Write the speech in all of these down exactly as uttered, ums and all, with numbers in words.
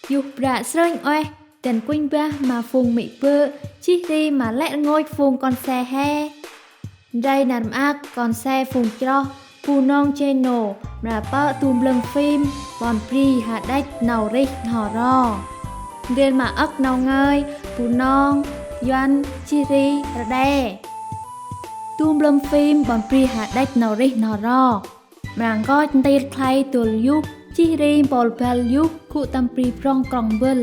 Yuh Bra srơnh ueh, dăn kuh mbah ma phung mê̆ bơ̆, jêh ri ma lĕ rngôch phung kon se he. Ndray nar maak kon se phung chroh, Bunong Channel, mra pơk du mblâm phim, Ƀon Bri Hađăch Nau Rêh N'ho Ro. Ndrel ma âk nau ngơi, Bunong, Yuăn, jêh ri Rđê. Du mblâm phim, Ƀon Bri Hađăch Nau Rêh N'ho Ro. Mra nkoch ntil khlay dôl Yuh, jêh ri mpôl băl Yuh, gŭ tâm bri Prŏng Krŏng Mbâl.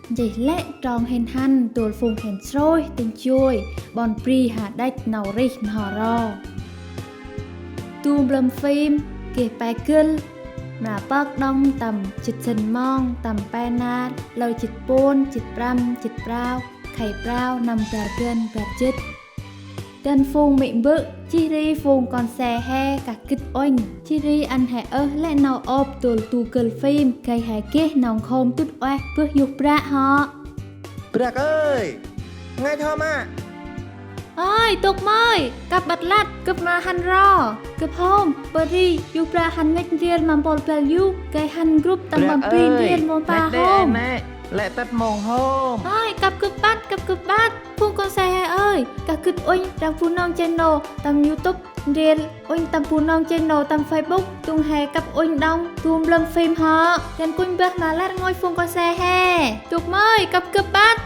Nchih lĕ trong hên hăn dôl phung hên srôih tĭng joi, Ƀon Bri Hađăch Nau Rêh N'ho Ro. Du mblâm phim, geh pe gưl, mra pơk đŏng tâm jât sĭn mong, tâm pe nar, lơ jât puăn, jât prăm, jât prao, khay prao, năm bar rbăn bar jât. Dăn phung mê̆ bơ̆, jêh ri phung kon se he kah gĭt uănh, jêh ri ăn he ơh lĕ nau ôp dôl du gưl phim, gay he geh nau nkhôm dŭt ueh bơh Yuh Bra hŏ. Brak ơi, ngăch hŏm a. Ơi, Tôk Mơi, kăp ƀăt lăt, gâp ma hăn ro, gâp hôm, bơh ri, Yuh Bra hăn ngăch ndrel ma mpôl băl Yuh, gay hăn grup tâm Ƀon Bri ndrel mâu mpa hôm. Lĕ tât mông hôm. Ơi, kăp gâp ƀăt, kăp gâp ƀăt. Phung kon se he ơi, kah gĭt uănh răng Bunong Channel tâm YouTube, ndrel uănh tâm Bunong Channel tâm Facebook, dŭng he kăp uănh đŏng du mblâm phim hŏ. Dăn kuh mbah ma lĕ rngôch phung kon se he. Tôk Mơi, kăp gâp ƀăt.